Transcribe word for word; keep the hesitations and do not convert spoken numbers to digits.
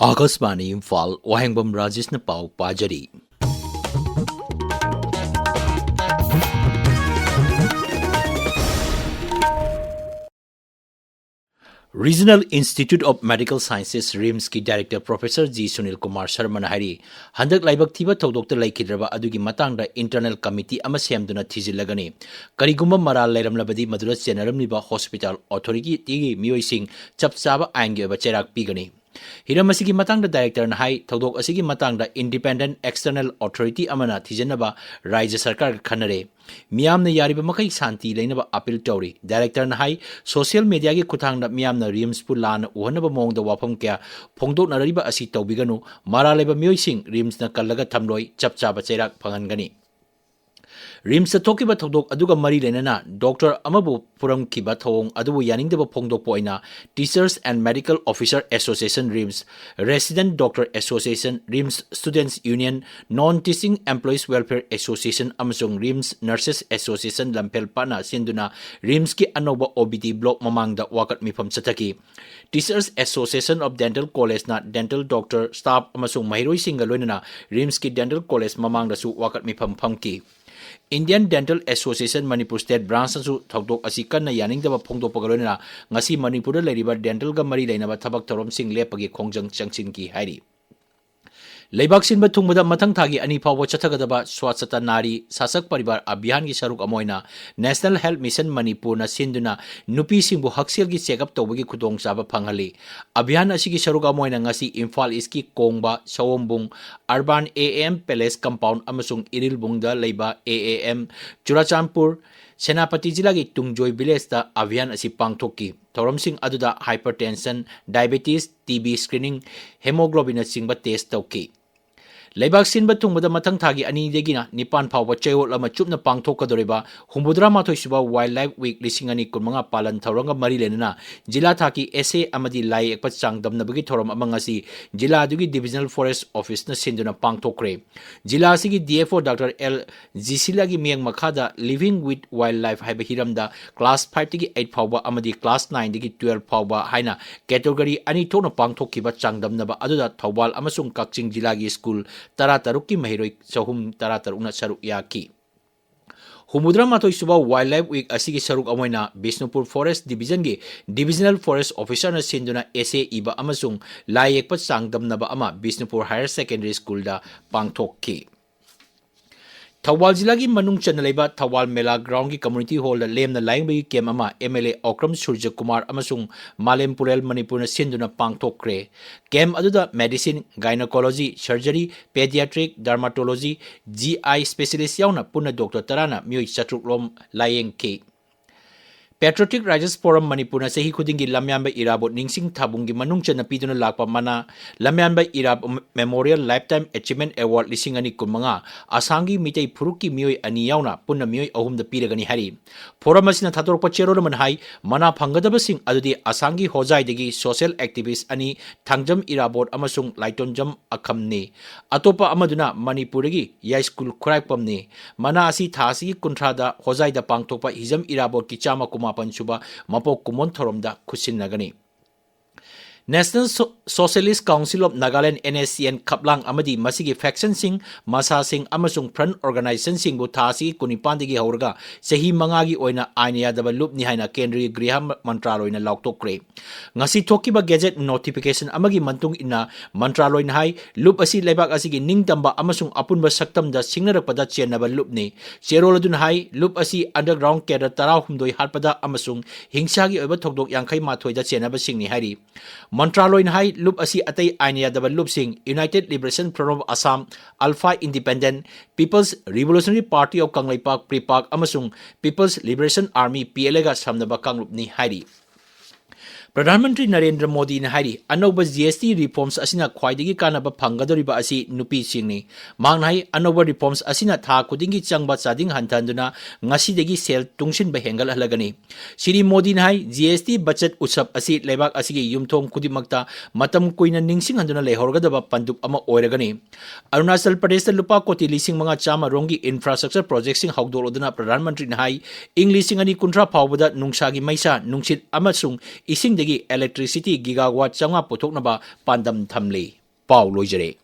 ꯑꯥꯀꯥꯁꯕꯥꯅꯤ ꯏꯝꯐꯥꯜ, ꯋꯥꯍꯦꯡꯕꯝ ꯔꯥꯖꯦꯁꯅ ꯄꯥꯎ ꯄꯥꯖꯔꯤ꯫ Regional Institute of Medical Sciences, ꯔꯤꯝꯁꯀꯤ director Professor G Sunil Kumar ꯁꯔꯃꯅ ꯍꯥꯏꯔꯤ, ꯍꯟꯗꯛ ꯂꯥꯏꯕꯛ ꯊꯤꯕ ꯊꯧꯗꯣꯛꯇ ꯂꯩꯈꯤꯗ꯭ꯔꯕ ꯑꯗꯨꯒꯤ ꯃꯇꯥꯡꯗ internal committee ꯑꯃ ꯁꯦꯝꯗꯨꯅ ꯊꯤꯖꯤꯜꯂꯒꯅꯤ꯫ ꯀꯔꯤꯒꯨꯝꯕ ꯃꯔꯥꯜ ꯂꯩꯔꯝꯂꯕꯗꯤ ꯃꯗꯨꯗ ꯆꯦꯟꯅꯔꯝꯂꯤꯕ hospital authorityꯒꯤ ꯃꯤꯑꯣꯏꯁꯤꯡ ꯆꯞ ꯆꯥꯕ ꯑꯥꯏꯟꯒꯤ ꯑꯣꯏꯕ ꯆꯩꯔꯥꯛ ꯄꯤꯒꯅꯤ꯫ ꯍꯤꯔꯝ ꯑꯁꯤꯒꯤ ꯃꯇꯥꯡꯗ directorꯅ ꯍꯥꯏ, ꯊꯧꯗꯣꯛ ꯑꯁꯤꯒꯤ ꯃꯇꯥꯡꯗ independent external authority ꯑꯃꯅ ꯊꯤꯖꯤꯟꯅꯕ ꯔꯥꯖ꯭ꯌ ꯁꯔꯀꯥꯔꯒ ꯈꯟꯅꯔꯦ꯫ ꯃꯤꯌꯥꯝꯅ ꯌꯥꯔꯤꯕ ꯃꯈꯩ ꯁꯥꯟꯇꯤ ꯂꯩꯅꯕ appeal ꯇꯧꯔꯤ꯫ Directorꯅ ꯍꯥꯏ, social mediaꯒꯤ ꯈꯨꯠꯊꯥꯡꯗ ꯃꯤꯌꯥꯝꯅ ꯔꯤꯝꯁꯄꯨ ꯂꯥꯟꯅ ꯎꯍꯟꯅꯕ ꯃꯑꯣꯡꯗ ꯋꯥꯐꯝ ꯀꯌꯥ ꯐꯣꯡꯗꯣꯛꯅꯔꯤꯕ ꯑꯁꯤ ꯇꯧꯕꯤꯒꯅꯨ꯫ ꯃꯔꯥꯜ ꯂꯩꯕ ꯃꯤꯑꯣꯏꯁꯤꯡ ꯔꯤꯝꯁꯅ ꯀꯜꯂꯒ ꯊꯝꯂꯣꯏ, ꯆꯞ ꯆꯥꯕ ꯆꯩꯔꯥꯛ ꯐꯪꯍꯟꯒꯅꯤ꯫ ꯔꯤꯝꯁꯇ ꯊꯣꯛꯈꯤꯕ ꯊꯧꯗꯣꯛ ꯑꯗꯨꯒ ꯃꯔꯤ ꯂꯩꯅꯅ doctor ꯑꯃꯕꯨ ꯐꯨꯔꯝꯈꯤꯕ ꯊꯧꯑꯣꯡ ꯑꯗꯨꯕꯨ ꯌꯥꯅꯤꯡꯗꯕ ꯐꯣꯡꯗꯣꯛꯄ ꯑꯣꯏꯅ Teachers and Medical Officer Association, RIMS, Resident Doctor Association, RIMS Students Union, Non Teaching Employees Welfare Association ꯑꯃꯁꯨꯡ RIMS Nurses Association ꯂꯝꯐꯦꯜ ꯄꯥꯠꯅ ꯁꯤꯟꯗꯨꯅ ꯔꯤꯝꯁꯀꯤ ꯑꯅꯧꯕ OPD block ꯃꯃꯥꯡꯗ ꯋꯥꯀꯠ ꯃꯤꯐꯝ ꯆꯠꯊꯈꯤ꯫ Teachers Association of Dental Collegeꯅ dental doctor, staff ꯑꯃꯁꯨꯡ ꯃꯍꯩꯔꯣꯏꯁꯤꯡꯒ ꯂꯣꯏꯅꯅ ꯔꯤꯝꯁꯀꯤ dental college ꯃꯃꯥꯡꯗꯁꯨ ꯋꯥꯀꯠ ꯃꯤꯐꯝ ꯐꯝꯈꯤ꯫ Indian Dental Association Manipur State Branchꯅꯁꯨ ꯊꯧꯗꯣꯛ ꯑꯁꯤ ꯀꯟꯅ ꯌꯥꯅꯤꯡꯗꯕ ꯐꯣꯡꯗꯣꯛꯄꯒ ꯂꯣꯏꯅꯅ ꯉꯁꯤ ꯃꯅꯤꯄꯨꯔꯗ ꯂꯩꯔꯤꯕ dentalꯒ ꯃꯔꯤ ꯂꯩꯅꯕ ꯊꯕꯛ ꯊꯧꯔꯝꯁꯤꯡ ꯂꯦꯞꯄꯒꯤ ꯈꯣꯡꯖꯪ ꯆꯪꯁꯤꯟꯈꯤ ꯍꯥꯏꯔꯤ꯫ ꯂꯩꯕꯥꯛ ꯁꯤꯟꯕ ꯊꯨꯡꯕꯗ ꯃꯊꯪ ꯊꯥꯒꯤ ꯑꯅꯤ ꯐꯥꯎꯕ ꯆꯠꯊꯒꯗꯕ ꯁ꯭ꯋꯥꯁꯇ ꯅꯥꯔꯤ ꯁꯥꯁꯛ ꯄꯔꯤꯕꯥꯔ ꯑꯚꯤꯌꯥꯟꯒꯤ ꯁꯔꯨꯛ ꯑꯃ ꯑꯣꯏꯅ National Health Mission ꯃꯅꯤꯄꯨꯔꯅ ꯁꯤꯟꯗꯨꯅ ꯅꯨꯄꯤꯁꯤꯡꯕꯨ ꯍꯛꯁꯦꯜꯒꯤ check up ꯇꯧꯕꯒꯤ ꯈꯨꯗꯣꯡꯆꯥꯕ ꯐꯪꯍꯜꯂꯤ꯫ ꯑꯚꯤꯌꯥꯟ ꯑꯁꯤꯒꯤ ꯁꯔꯨꯛ ꯑꯃ ꯑꯣꯏꯅ ꯉꯁꯤ Imphal Eastꯀꯤ ꯀꯣꯡꯕ, ꯁꯑꯣꯝꯕꯨꯡ, Urban A M Palace Compound ꯑꯃꯁꯨꯡ ꯏꯔꯤꯜꯕꯨꯡꯗ ꯂꯩꯕ A A M Churachandpur, Senapati ꯖꯤꯂꯥꯒꯤ ꯇꯨꯡꯖꯣꯏ villageꯇ ꯑꯚꯤꯌꯥꯟ ꯑꯁꯤ ꯄꯥꯡꯊꯣꯛꯈꯤ꯫ ꯊꯧꯔꯝꯁꯤꯡ ꯑꯗꯨꯗ hypertension, diabetes, TB screening, hemoglobinꯅꯆꯤꯡꯕ test ꯇꯧꯈꯤ꯫ ꯂꯩꯕꯥꯛ ꯁꯤꯟꯕ ꯊꯨꯡꯕꯗ ꯃꯊꯪ ꯊꯥꯒꯤ ꯑꯅꯤꯗꯒꯤꯅ ꯅꯤꯄꯥꯟ ꯐꯥꯎꯕ ꯆꯌꯣꯜ ꯑꯃ ꯆꯨꯞꯅ ꯄꯥꯡꯊꯣꯛꯀꯗꯧꯔꯤꯕ ꯍꯨꯝꯐꯨꯇꯔꯥ ꯃꯥꯊꯣꯏ ꯁꯨꯕ Wildlife Week ꯂꯤꯁꯤꯡ ꯑꯅꯤ ꯀꯨꯟꯃꯉꯥ ꯄꯥꯂꯟ ꯊꯧꯔꯝꯒ ꯃꯔꯤ ꯂꯩꯅꯅ ꯖꯤꯂꯥ ꯊꯥꯛꯀꯤ essay ꯑꯃꯗꯤ ꯂꯥꯏ ꯌꯦꯛꯄ ꯆꯥꯡꯗꯝꯅꯕꯒꯤ ꯊꯧꯔꯝ ꯑꯃ ꯉꯁꯤ ꯖꯤꯂꯥ ꯑꯗꯨꯒꯤ Divisional Forest Officeꯅ ꯁꯤꯟꯗꯨꯅ ꯄꯥꯡꯊꯣꯛꯈ꯭ꯔꯦ꯫ ꯖꯤꯂꯥ ꯑꯁꯤꯒꯤ D F O Doctor L ꯖꯤꯁꯤꯂꯥꯒꯤ ꯃꯤꯠꯌꯦꯡ ꯃꯈꯥꯗ Living with Wildlife ꯍꯥꯏꯕ ꯍꯤꯔꯝꯗ class fiveꯇꯒꯤ eight ꯐꯥꯎꯕ ꯑꯃꯗꯤ class nineꯗꯒꯤ twelve ꯐꯥꯎꯕ ꯍꯥꯏꯅ category ꯑꯅꯤ ꯊꯣꯛꯅ ꯄꯥꯡꯊꯣꯛꯈꯤꯕ ꯆꯥꯡꯗꯝꯅꯕ ꯑꯗꯨꯗ ꯊꯧꯕꯥꯜ ꯑꯃꯁꯨꯡ ꯀꯛꯆꯤꯡ ꯖꯤꯂꯥꯒꯤ school ꯇꯔꯥꯇꯔꯨꯛꯀꯤ ꯃꯍꯩꯔꯣꯏ ꯆꯍꯨꯝ ꯇꯔꯥꯇꯔꯨꯛꯅ ꯁꯔꯨꯛ ꯌꯥꯈꯤ꯫ ꯍꯨꯝꯐꯨꯇꯔꯥ ꯃꯥꯊꯣꯏ ꯁꯨꯕ Wildlife Week ꯑꯁꯤꯒꯤ ꯁꯔꯨꯛ ꯑꯃ ꯑꯣꯏꯅ ꯕꯤꯁꯅꯨꯄꯨꯔ Forest Divisionꯒꯤ Divisional Forest Officerꯅ ꯁꯤꯟꯗꯨꯅ essay ꯏꯕ ꯑꯃꯁꯨꯡ ꯂꯥꯏ ꯌꯦꯛꯄ ꯆꯥꯡꯗꯝꯅꯕ ꯑꯃ ꯕꯤꯁꯅꯨꯄꯨꯔ Higher Secondary Schoolꯗ ꯄꯥꯡꯊꯣꯛꯈꯤ꯫ ꯊꯧꯕꯥꯜ ꯖꯤꯂꯥꯒꯤ ꯃꯅꯨꯡ ꯆꯟꯅ ꯂꯩꯕ ꯊꯧꯕꯥꯜ ꯃꯦꯂꯥ groundꯒꯤ community hallꯗ ꯂꯦꯝꯅ ꯂꯥꯌꯦꯡꯕꯒꯤ camp ꯑꯃ M L A ꯑꯣꯀ꯭ꯔꯝ ꯁꯨꯔꯖꯀꯨꯃꯥꯔ ꯑꯃꯁꯨꯡ ꯃꯥꯂꯦꯝ ꯄꯨꯔꯦꯜ ꯃꯅꯤꯄꯨꯔꯅ ꯁꯤꯟꯗꯨꯅ ꯄꯥꯡꯊꯣꯛꯈ꯭ꯔꯦ꯫ Camp ꯑꯗꯨꯗ medicine, gynecology, surgery, pediatric, dermatology, G I specialist ꯌꯥꯎꯅ ꯄꯨꯟꯅ doctor ꯇꯔꯥꯅ ꯃꯤꯑꯣꯏ ꯆꯥꯇ꯭ꯔꯨꯛ ꯔꯣꯝ ꯂꯥꯌꯦꯡꯈꯤ꯫ Patriotic Writers Forum ꯃꯅꯤꯄꯨꯔꯅ ꯆꯍꯤ ꯈꯨꯗꯤꯡꯒꯤ ꯂꯝꯌꯥꯟꯕ ꯏꯔꯥꯕꯣꯠ ꯅꯤꯡꯁꯤꯡ ꯊꯥꯕꯨꯡꯒꯤ ꯃꯅꯨꯡ ꯆꯟꯅ ꯄꯤꯗꯨꯅ ꯂꯥꯛꯄ ꯃꯅꯥ ꯂꯝꯌꯥꯟꯕ ꯏꯔꯥꯕꯣꯠ Memorial Lifetime Achievement Award ꯂꯤꯁꯤꯡ ꯑꯅꯤ ꯀꯨꯟꯃꯉꯥ ꯑꯁꯥꯝꯒꯤ ꯃꯤꯇꯩ ꯐꯨꯔꯨꯞꯀꯤ ꯃꯤꯑꯣꯏ ꯑꯅꯤ ꯌꯥꯎꯅ ꯄꯨꯟꯅ ꯃꯤꯑꯣꯏ ꯑꯍꯨꯝꯗ ꯄꯤꯔꯒꯅꯤ ꯍꯥꯏꯔꯤ꯫ Forum ꯑꯁꯤꯅ ꯊꯥꯗꯣꯔꯛꯄ ꯆꯦꯔꯣꯜ ꯑꯃꯅ ꯍꯥꯏ, ꯃꯅꯥ ꯐꯪꯒꯗꯕꯁꯤꯡ ꯑꯗꯨꯗꯤ ꯑꯁꯥꯝꯒꯤ ꯍꯣꯖꯥꯏꯗꯒꯤ social activist ꯑꯅꯤ ꯊꯥꯡꯖꯝ ꯏꯔꯥꯕꯣꯠ ꯑꯃꯁꯨꯡ ꯂꯥꯏꯇꯣꯟꯖꯝ ꯑꯈꯝꯅꯤ꯫ ꯑꯇꯣꯞꯄ ꯑꯃꯗꯨꯅ ꯃꯅꯤꯄꯨꯔꯗꯒꯤ ꯌꯥꯏꯁ꯭ꯀꯨꯜ ꯈꯨꯔꯥꯏꯄꯝꯅꯤ꯫ ꯃꯅꯥ ꯑꯁꯤ ꯊꯥ ꯑꯁꯤꯒꯤ ꯀꯨꯟꯊ꯭ꯔꯥꯗ ꯍꯣꯖꯥꯏꯗ ꯄꯥꯡꯊꯣꯛꯄ ꯍꯤꯖꯝ ꯏꯔꯥꯕꯣꯠꯀꯤ ꯆꯥꯝꯃ ꯀꯨꯟꯃꯥꯄꯟ ꯁꯨꯕ ꯃꯄꯣꯛ ꯀꯨꯝꯑꯣꯟ ꯊꯧꯔꯝꯗ ꯈꯨꯠꯁꯤꯟꯅꯒꯅꯤ꯫ National So-, Socialist Council of Nagaland, N S C N, ꯈꯞꯂꯥꯡ ꯑꯃꯗꯤ ꯃꯁꯤꯒꯤ factionꯁꯤꯡ, ꯃꯁꯥꯁꯤꯡ ꯑꯃꯁꯨꯡ front organizationꯁꯤꯡꯕꯨ ꯊꯥ ꯑꯁꯤꯒꯤ ꯀꯨꯟꯅꯤꯄꯥꯟꯗꯒꯤ ꯍꯧꯔꯒ ꯆꯍꯤ ꯃꯉꯥꯒꯤ ꯑꯣꯏꯅ ꯑꯥꯏꯟ ꯌꯥꯗꯕ ꯂꯨꯞꯅꯤ ꯍꯥꯏꯅ ꯀꯦꯟꯗ꯭ꯔꯤꯌ ꯒ꯭ꯔꯤꯍ ꯃꯟꯇ꯭ꯔꯥꯂꯣꯏꯅ ꯂꯥꯎꯊꯣꯛꯈ꯭ꯔꯦ꯫ ꯉꯁꯤ ꯊꯣꯛꯈꯤꯕ gazette notification ꯑꯃꯒꯤ ꯃꯇꯨꯡ ꯏꯟꯅ ꯃꯟꯇ꯭ꯔꯥꯂꯣꯏꯅ ꯍꯥꯏ, ꯂꯨꯞ ꯑꯁꯤ ꯂꯩꯕꯥꯛ ꯑꯁꯤꯒꯤ ꯅꯤꯡꯇꯝꯕ ꯑꯃꯁꯨꯡ ꯑꯄꯨꯟꯕ ꯁꯛꯇꯝꯗ ꯁꯤꯡꯅꯔꯛꯄꯗ ꯆꯦꯟꯅꯕ ꯂꯨꯞꯅꯤ꯫ ꯆꯦꯔꯣꯜ ꯑꯗꯨꯅ ꯍꯥꯏ, ꯂꯨꯞ ꯑꯁꯤ underground cadre ꯇꯔꯥꯍꯨꯝꯗꯣꯏ ꯍꯥꯠꯄꯗ ꯑꯃꯁꯨꯡ ꯍꯤꯡꯁꯥꯒꯤ ꯑꯣꯏꯕ ꯊꯧꯗꯣꯛ ꯌꯥꯡꯈꯩ ꯃꯥꯊꯣꯏꯗ ꯆꯦꯟꯅꯕꯁꯤꯡꯅꯤ ꯍꯥꯏꯔꯤ꯫ ꯃꯟꯇ꯭ꯔꯥꯂꯣꯏꯅ ꯍꯥꯏ, ꯂꯨꯞ ꯑꯁꯤ ꯑꯇꯩ ꯑꯥꯏꯟ ꯌꯥꯗꯕ ꯂꯨꯞꯁꯤꯡ United Liberation Front of Assam, Alpha Independent, People's Revolutionary Party of Kangleipak, PREPAK, ꯑꯃꯁꯨꯡ People's Liberation Army, P L Aꯒ ꯁꯝꯅꯕ ꯀꯥꯡꯂꯨꯞꯅꯤ ꯍꯥꯏꯔꯤ꯫ ꯄ꯭ꯔꯙꯥꯟ ꯃꯟꯇ꯭ꯔꯤ ꯅꯔꯦꯟꯗ꯭ꯔ ꯃꯣꯗꯤꯅ ꯍꯥꯏꯔꯤ, ꯑꯅꯧꯕ G S T reforms ꯑꯁꯤꯅ ꯈ꯭ꯋꯥꯏꯗꯒꯤ ꯀꯥꯟꯅꯕ ꯐꯪꯒꯗꯧꯔꯤꯕ ꯑꯁꯤ ꯅꯨꯄꯤꯁꯤꯡꯅꯤ꯫ ꯃꯍꯥꯛꯅ ꯍꯥꯏ, ꯑꯅꯧꯕ reforms ꯑꯁꯤꯅ ꯊꯥ ꯈꯨꯗꯤꯡꯒꯤ ꯆꯪꯕ ꯆꯥꯗꯤꯡ ꯍꯟꯊꯍꯟꯗꯨꯅ ꯉꯁꯤꯗꯒꯤ ꯁꯦꯜ ꯇꯨꯡꯁꯤꯟꯕ ꯍꯦꯟꯒꯠꯍꯜꯂꯒꯅꯤ꯫ ꯁ꯭ꯔꯤ ꯃꯣꯗꯤꯅ ꯍꯥꯏ, G S T ꯕꯆꯠ ꯎꯠꯁꯕ ꯑꯁꯤ ꯂꯩꯕꯥꯛ ꯑꯁꯤꯒꯤ ꯌꯨꯝꯊꯣꯡ ꯈꯨꯗꯤꯡꯃꯛꯇ ꯃꯇꯝ ꯀꯨꯏꯅ ꯅꯤꯡꯁꯤꯡꯍꯟꯗꯨꯅ ꯂꯩꯍꯧꯔꯒꯗꯕ ꯄꯟꯗꯨꯞ ꯑꯃ ꯑꯣꯏꯔꯒꯅꯤ꯫ ꯑꯔꯨꯅꯥꯆꯜ ꯄ꯭ꯔꯗꯦꯁꯇ ꯂꯨꯄꯥ ꯀꯣꯇꯤ ꯂꯤꯁꯤꯡ ꯃꯉꯥ ꯆꯥꯝꯃ ꯔꯣꯝꯒꯤ infrastructure projectꯁꯤꯡ ꯍꯧꯗꯣꯛꯂꯗꯨꯅ ꯄ꯭ꯔꯙꯥꯟ ꯃꯟꯇ꯭ꯔꯤꯅ ꯍꯥꯏ, ꯏꯪ ꯂꯤꯁꯤꯡ ꯑꯅꯤ ꯀꯨꯟꯊ꯭ꯔꯥ ꯐꯥꯎꯕꯗ ꯅꯨꯡꯁꯥꯒꯤ ꯃꯩꯁꯥ, ꯅꯨꯡꯁꯤꯠ ꯑꯃꯁꯨꯡ ꯏꯁꯤꯡꯗꯒꯤ electricity gigawatt ꯆꯥꯝꯃꯉꯥ ꯄꯨꯊꯣꯛꯅꯕ ꯄꯥꯟꯗꯝ ꯊꯝꯂꯤ꯫ ꯄꯥꯎ ꯂꯣꯏꯖꯔꯦ꯫